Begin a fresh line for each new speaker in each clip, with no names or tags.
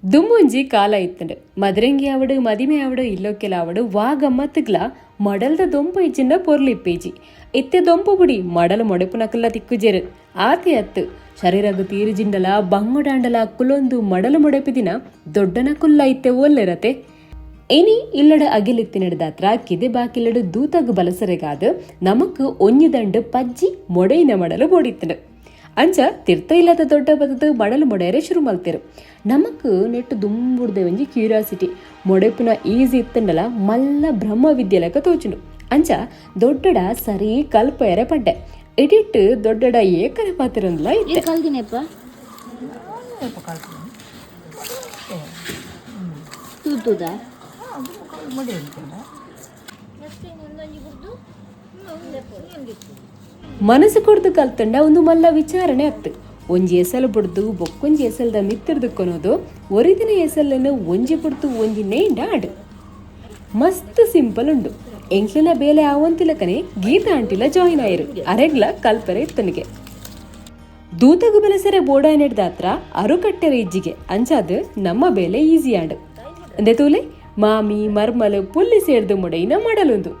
ದುಮ್ಮುಂಜಿ ಕಾಲ ಇತ್ತಂಡು. ಮದರಂಗಿ ಆವಡು, ಮದಿಮೆ ಆವಡು, ಇಲ್ಲೊಕ್ಕೆಲಾವಡು, ವಾ ಗಮ್ಮತ್ತುಗ್ಲ ಮಡಲ್ದ ದೊಂಪು ಇಜ್ಜಿಂಡ ಪೊರ್ಲಿಪ್ಪೇಜಿ. ಇತ್ತೆ ದೊಂಪು ಬುಡಿ, ಮಡಲು ಮೊಡೆಪುನಕಲ್ಲ ತಿಕ್ಕುಜೆರು. ಆತೆ ಅತ್ತು, ಶರೀರಗು ತೀರಿಜಿಂಡಲ ಬಂಗೊಡಾಂಡಲ ಕುಲೊಂದು ಮಡಲು ಮೊಡೆಪಿದಿನ ದೊಡ್ಡನ ಕುಲ್ಲ ಇತ್ತೆ ಓಲ್ಲೆರತೆ. ಇನಿ ಇಲ್ಲಡ ಅಗಿಲಿತ್ತಿನಡ್ದಾತ್ರ ಕಿದೆ ಬಾಕಿಲಡು ದೂತಗ್ ಬಲಸರೆಗಾದ್ ನಮಕ್ ಒಂಜಿ ದಂಡು ಪಜ್ಜಿ ಮೊಡೆಯಿನ ಮಡಲು ಬೋಡಿತ್ತಂಡು. ಅಂಚ ತಿರ್ತ ಇಲ್ಲದ ದೊಡ್ಡ ಬದದು ಮಡಲು ಮೊಡೆಯರೆ ಶುರು ಮಲ್ತೆರು. ನಮಕ್ ನೆಟ್ಟು ದುಂಬುಡ್ದೆ ಒಂಜಿ ಕ್ಯೂರಿಯಾಸಿಟಿ. ಮೊಡೆಪುನ ಈಸಿ ಇತ್ತಂಡಲ ಮಲ್ಲ ಬ್ರಹ್ಮ ವಿದ್ಯೆ ಲೆಕ್ಕ ತೋಚುಂಡು. ಅಂಚ ದೊಡ್ಡಡ ಸರಿ ಕಲ್ಪಯರೆ ಪಡ್ಡೆ. ಎಡಿಟ್ ದೊಡ್ಡಡ ಏಕನೆ ಪಾತಿರಂದ್ಲ ಇತ್ತೆ.
ಕಲ್ದಿನಪ್ಪ ತೂತುದ.
ಮನಸ್ಸು ಕೊಡ್ದು ಕಲ್ತಂಡ ಒಂದು ಮಲ್ಲ ವಿಚಾರಣೆ ಅತ್ತು. ಒಂಜಿ ಎಸಲು ಬುಡ್ದು ಬೊಕ್ಕೊಂಜಿ ಎಸಲ್ದ ಮಿತ್ತಿರ್ದು ಕೊನೋದು, ಒರಿದಿನ ಎಸಲನ್ನು ಒಂಜಿ ಬುಡ್ದು ಒಂಜಿ ನೇಂಡ ಆಡು. ಮಸ್ತ್ ಸಿಂಪಲ್ ಉಂಡು. ಎಂಕ್ಲೆನ ಬೇಲೆ ಆವಂತಿಲಕನೆ ಗೀತಾ ಆಂಟಿಲ ಜಾಯಿನ್ ಆಯಿರು. ಅರೆಗ್ಲ ಕಲ್ಪರೆ ಇತ್ತನಿಗೆ. ದೂತಗು ಬೆಲಸರೆ ಬೋಡಾಯ್ನೆಡ್ದಾತ್ರ ಅರುಕಟ್ಟೆರೆ ಇಜ್ಜಿಗೆ. ಅಂಚಾದ್ ನಮ್ಮ ಬೇಲೆ ಈಸಿ ಆಂಡ್. ಅಂದೆ ತೂಲೆ, ಮಾಮಿ ಮರ್ಮಲು ಪುಲ್ಲಿ ಸೇರ್ದು ಮೊಡೈನ ಮಾಡಲುಂದು.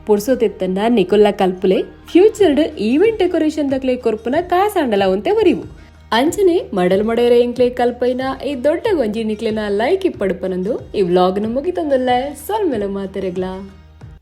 ಪುರ್ಸೊತೆತ್ತನ್ನ ನಿಕೊಲ್ಲ ಕಲ್ಪುಲೆ. ಫ್ಯೂಚರ್ಡ್ ಈವೆಂಟ್ ಡೆಕೋರೇಷನ್ ದಕ್ಲೆ ಕೊರ್ಪುನ ಕಾಸಾಂಡಲ ಒಂತೆ ಒರಿವು. ಅಂಚನೆ ಮಡಲ್ ಮಡೆಯರೆ ಎಂಕ್ಲೆ ಕಲ್ಪೈನ ಈ ದೊಡ್ಡ ಗೊಂಜಿ ನಿಕ್ಲೆನ ಲೈಕ್ ಇಪ್ಪಡುಪನಂದು ಈ ವ್ಲಾಗ್ನ ಮುಗಿತಂದಲ್ಲ. ಸೊಲ್ಮೆಲ ಮಾತೆರೆಗ್ಲಾ.